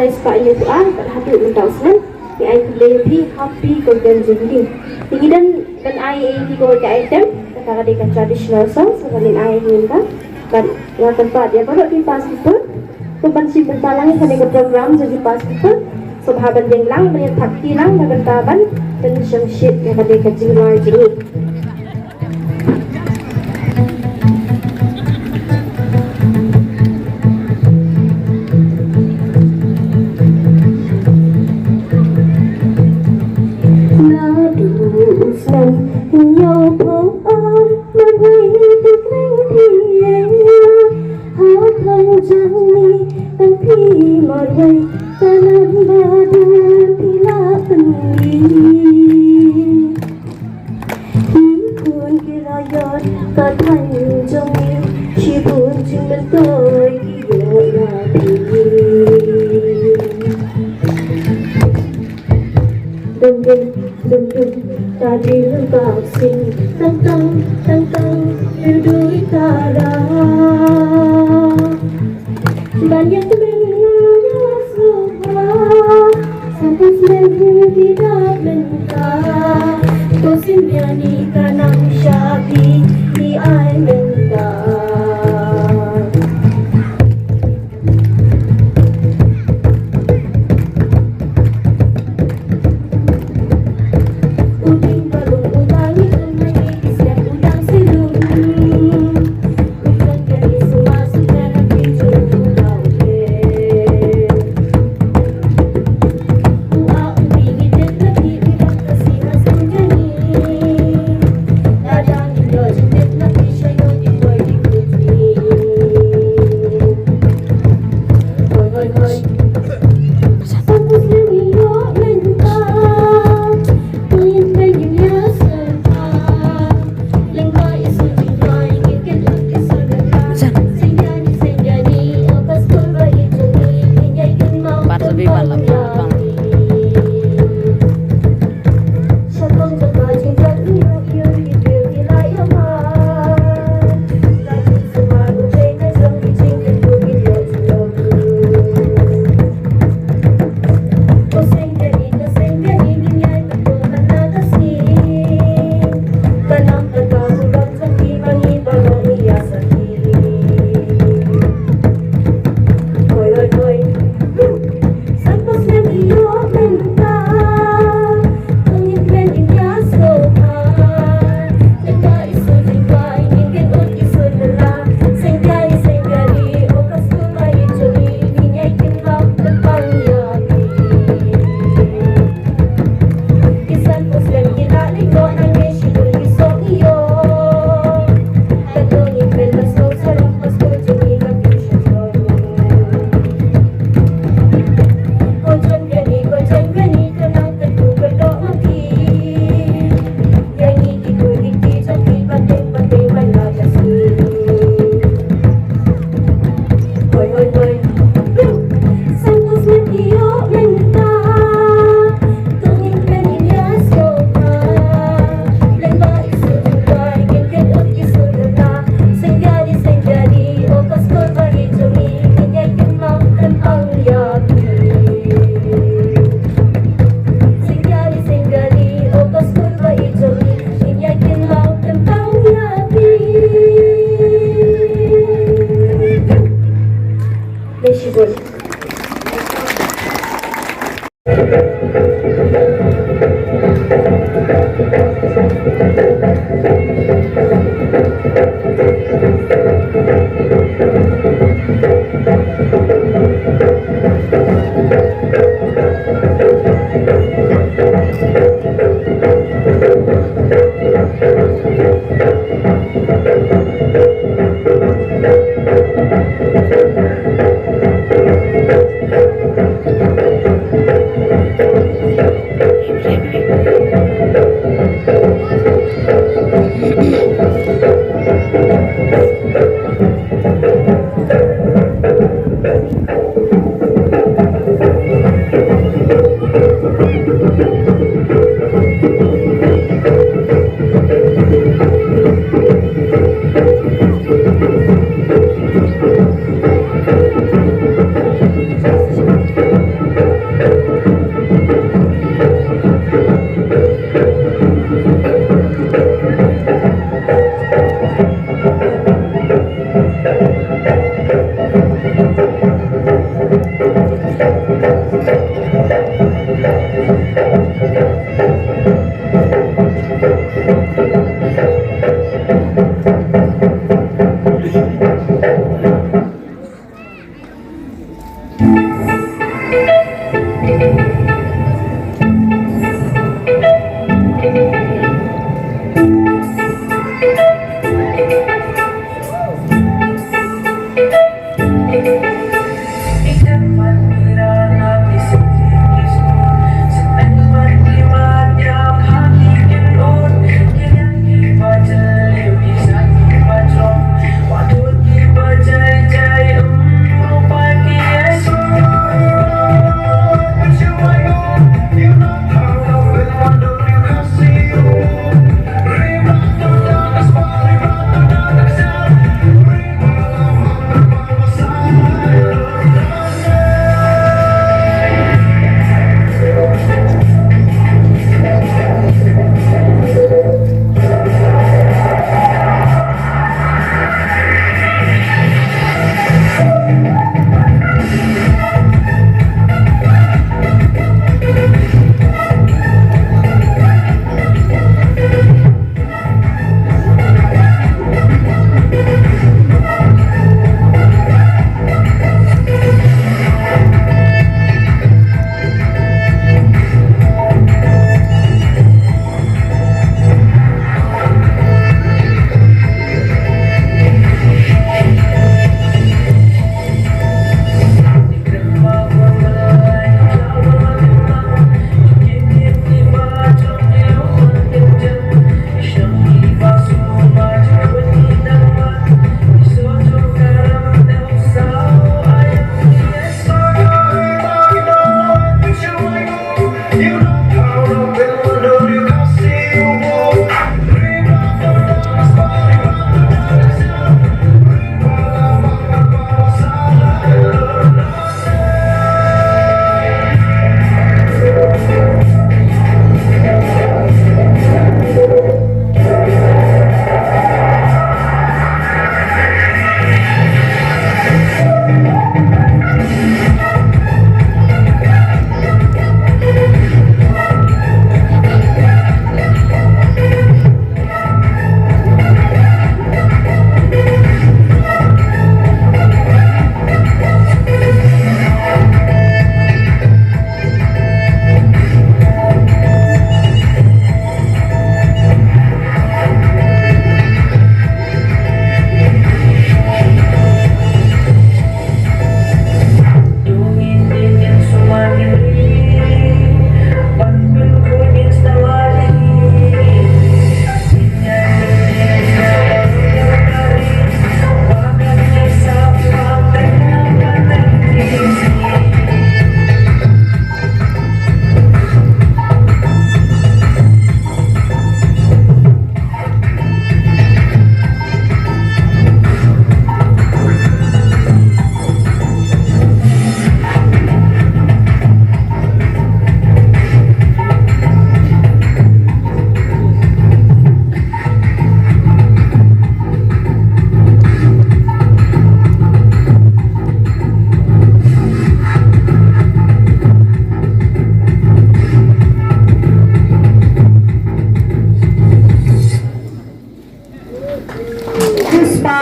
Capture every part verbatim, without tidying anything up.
Spah ïa u ar bad haduh mynta u snem ngi ai khublei ïa phi ha phi ki kongsan jong ngi. Te ngi dang ban ai ïa ki kawei ka item, kata ka dei ka traditional song, sa kawei ngi ai ïa ngi mynta. Bad nga kyrpad ïa baroh ki past keepers, to ban shim bynta lang ha kane ka program jong ki past keepers. Sngewbha ban ïeng lang ban ïa thap kti lang na ka bynta ban pynshongshit ïa kane ka jingrwai jong ngi. Naduh u snem hynñiew phew ar, marwei te kren phi ïa, ha khang jong ngi tang phi marwei, ka nam ba dang phi la pynmih. Ki khun ki la ïoh ka thaiñ jong ngi, shibun jingmyntoi ki ïoh ïa phi. Dum dum dum dum, ka dei ka sing, tang tang tang tang, dui dui tara. Ban ïa tymmen ïa sngewbha, sa ka snem ki dap mynta. Ko sngewbha ïa ni ka nang shah phi, phi ai mynta. U dieng ba rung u ba ngi, u ma ngi ki step u dang sih lum.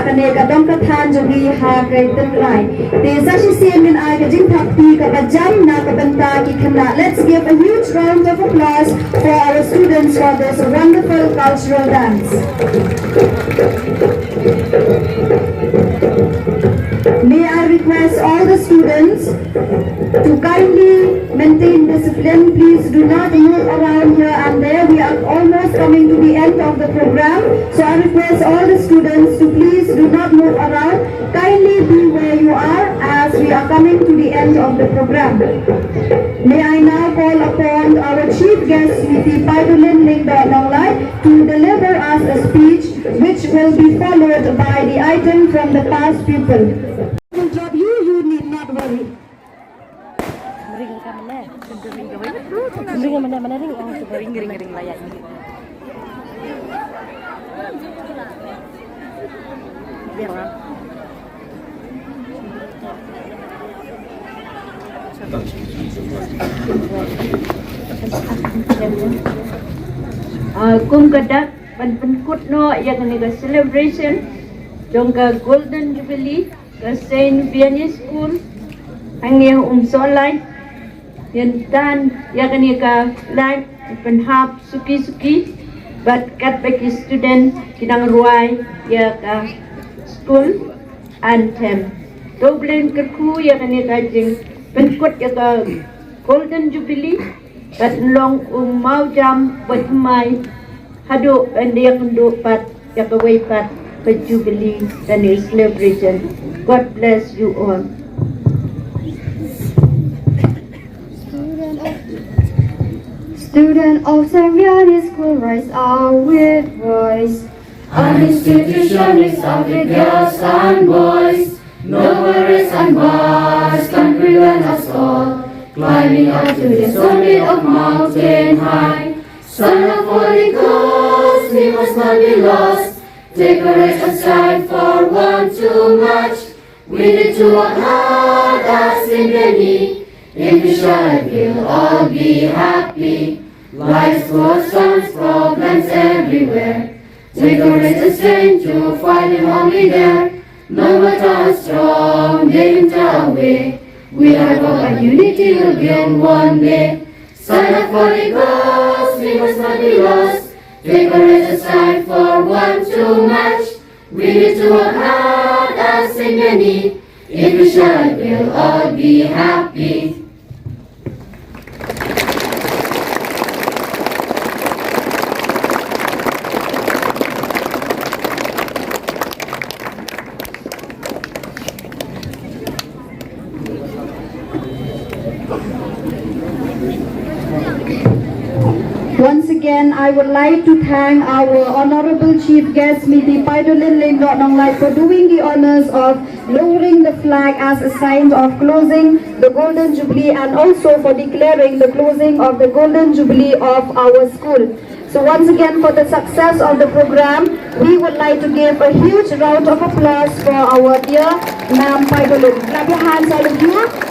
Kane ka dong ka than jong ngi ha ka tynrai. Te sa shisien ngin ai ka jingthap kti kaba jam na ka bynta ki khynnah. Let's give a huge round of applause for our students for this wonderful cultural dance. May I request all the students to kindly maintain discipline. Please do not move around here and there. We are almost coming to the end of the program. So I request all the students to please do not move around. Kindly be where you are as we are coming to the end of the program. May I now call upon our chief guest, Sweety Paidolin Lyngdoh Nonglait, to deliver us a speech which will be followed by the item from the past pupil. Will drop you, you need not worry. Ring ka mana? Ring ka mana? Mana ring? Oh, ring, ring, ring, layak ni. Biar, ah. Ah, kum ka dak ban pynkut noh ïa kane ka celebration jong ka Golden Jubilee ka Saint Vianney School hangne ha Umsohlait. Ngin tan ïa kane ka flag pynhap suki suki bad katba ki student ki nang rwai ïa ka school anthem. To U Blei un kyrkhu ïa kane ka jingpynkut ïa ka Golden Jubilee bad long u mawjam bad mai haduh ban da ïakynduh pat ïa kawei pat ka Jubilee kane celebration. God bless you all. Student of Saint Vianney School, rise up with voice. An institution is of the girls and boys. No worries and bars can prevent us all. Climbing up to the summit of mountain high. Son of Holy Ghost, we must not be lost. Take courage and strive for one too much. We need to work hard as Indiani. If we strive, we'll all be happy. Life's war storms, problems everywhere. Take courage and strength to fight them only there. No matter how strong they enter our way, we are one and unity will gain one day. Son of Holy Ghost, we must not be lost. Take courage and strive for one too much. We need to work hard as Indiani. If we strive, we'll all be happy. Once again, I would like to thank our Honorable Chief Guest, Sweety Paidolin Lyngdoh Nonglait, for doing the honors of lowering the flag as a sign of closing the Golden Jubilee and also for declaring the closing of the Golden Jubilee of our school. So once again, for the success of the program, we would like to give a huge round of applause for our dear Ma'am Paidolin. Clap your hands, all of you.